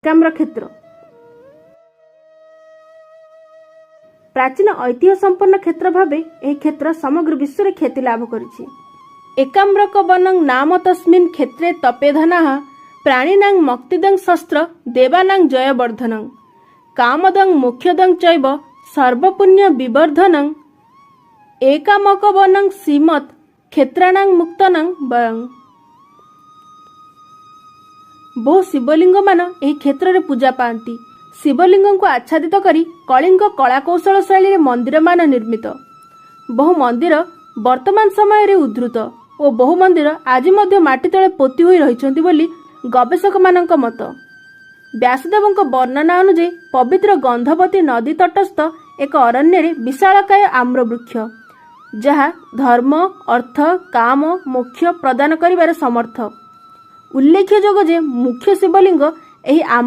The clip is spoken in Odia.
ଏକାମ୍ର କ୍ଷେତ୍ର। ପ୍ରାଚୀନ ଐତିହ୍ୟ ସମ୍ପନ୍ନ କ୍ଷେତ୍ର ଭାବେ ଏହି କ୍ଷେତ୍ର ସମଗ୍ର ବିଶ୍ୱରେ ଖ୍ୟାତି ଲାଭ କରିଛି। ଏକାମ୍ରକ ବନଂ ନାମ ତସ୍ମିନ୍ କ୍ଷେତ୍ରେ ତପେଧନାଃ ପ୍ରାଣିନାଂ ମକ୍ତିଦଂ ଶସ୍ତ୍ର ଦେବାନାଂ ଜୟବର୍ଦ୍ଧନଂ କାମଦଂ ମୋକ୍ଷଦଂ ଚୈବ ସର୍ବପୁଣ୍ୟ ବିବର୍ଦ୍ଧନଂ ଏକାମକବନଂ ଶ୍ରୀମତ୍ କ୍ଷେତ୍ରାଣାଂ ମୁକ୍ତନଂ ବରଂ। ବହୁ ଶିବଲିଙ୍ଗମାନ ଏହି କ୍ଷେତ୍ରରେ ପୂଜା ପାଆନ୍ତି। ଶିବଲିଙ୍ଗଙ୍କୁ ଆଚ୍ଛାଦିତ କରି କଳିଙ୍ଗ କଳାକୌଶଳ ଶୈଳୀରେ ମନ୍ଦିରମାନ ନିର୍ମିତ। ବହୁ ମନ୍ଦିର ବର୍ତ୍ତମାନ ସମୟରେ ଉଦ୍ଧୃତ ଓ ବହୁ ମନ୍ଦିର ଆଜି ମଧ୍ୟ ମାଟି ତଳେ ପୋତି ହୋଇ ରହିଛନ୍ତି ବୋଲି ଗବେଷକମାନଙ୍କ ମତ। ବ୍ୟାସଦେବଙ୍କ ବର୍ଣ୍ଣନା ଅନୁଯାୟୀ ପବିତ୍ର ଗନ୍ଧବତୀ ନଦୀ ତଟସ୍ଥ ଏକ ଅରଣ୍ୟରେ ବିଶାଳକାୟ ଆମ୍ରବୃକ୍ଷ, ଯାହା ଧର୍ମ, ଅର୍ଥ, କାମ, ମୋକ୍ଷ ପ୍ରଦାନ କରିବାରେ ସମର୍ଥ। ଉଲ୍ଲେଖଯୋଗ୍ୟ ଯେ ମୁଖ୍ୟ ଶିବଲିଙ୍ଗ ଏହି ଆମ୍ର